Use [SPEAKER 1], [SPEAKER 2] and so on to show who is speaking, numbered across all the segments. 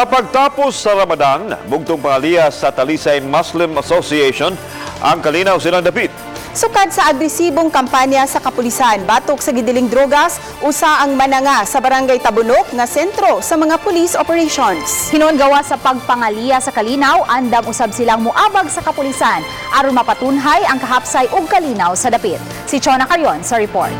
[SPEAKER 1] Sa pagtapos sa Ramadan, bugtong pangaliya sa Talisay Muslim Association ang kalinaw silang dapit.
[SPEAKER 2] Sukad sa agresibong kampanya sa kapulisan batok sa gidiling drogas, usa ang Mananga sa Barangay Tabunok nga sentro sa mga police operations.
[SPEAKER 3] Hinuon gawa sa pagpangaliya sa kalinaw, andam usab silang muabag sa kapulisan aron mapatunhay ang kahapsay ug kalinaw sa dapit. Si Chona Carion sa report.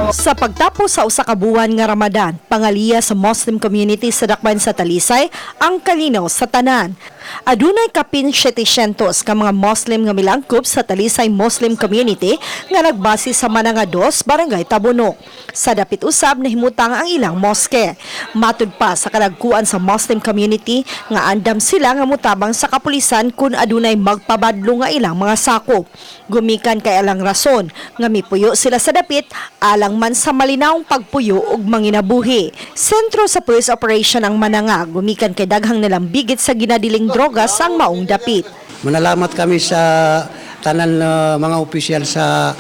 [SPEAKER 4] Sa pagtapos sa usa ka buwan nga Ramadan, pangaliya sa Muslim community sa Dakbayan sa Talisay ang kalinaw sa tanan. Adunay kapin 700 ka mga Muslim nga milangkop sa Talisay Muslim Community nga nagbase sa Mananga 2, Barangay Tabunok. Sa dapit usab nahimutang ang ilang mosque. Matud pa sa kadagkuan sa Muslim community nga andam sila nga mutabang sa kapulisan kung adunay magpabadlo nga ilang mga sakop. Gumikan kay alang rason nga mipuyo sila sa dapit alang man sa malinawong pagpuyo ug manginabuhi. Sentro sa police operation ang Mananga, gumikan kay daghang nalambigit sa ginadiling drogas ang maong dapit.
[SPEAKER 5] Manalamat kami sa tanan na mga opisyal sa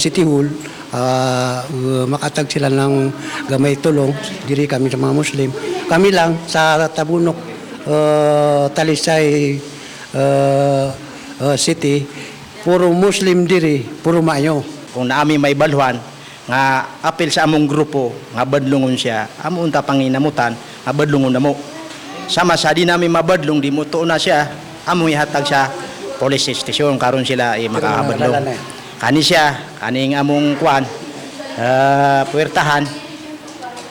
[SPEAKER 5] City Hall. Makatag sila ng gamay tulong. Diri kami sa mga Muslim. Kami lang sa Tabunok, Talisay City, puro Muslim diri, puro maayo.
[SPEAKER 6] Kung naami may balhuan nga apil sa among grupo nga badlungon siya, amo unta panginamutan nga badlungon namo. Sama sa di nami mabadlong, di mo tuon na siya, amo ihatag sa police station karon sila ay makakabadlong. Kani siya, kaning among kwan, puwertahan,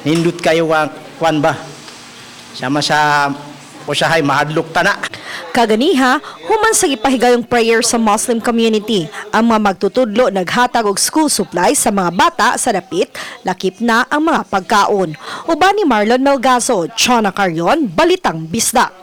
[SPEAKER 6] nindot kayo nga kwan ba, sama sa usahay mahadlok ta na.
[SPEAKER 4] Kaganiha, human sa gipahigayong prayer sa Muslim community, ang mga magtutudlo naghatag og school supplies sa mga bata sa dapit, lakip na ang mga pagkaon. Uban ni Marlon Melgazo, Chona Carion, Balitang Bisdak.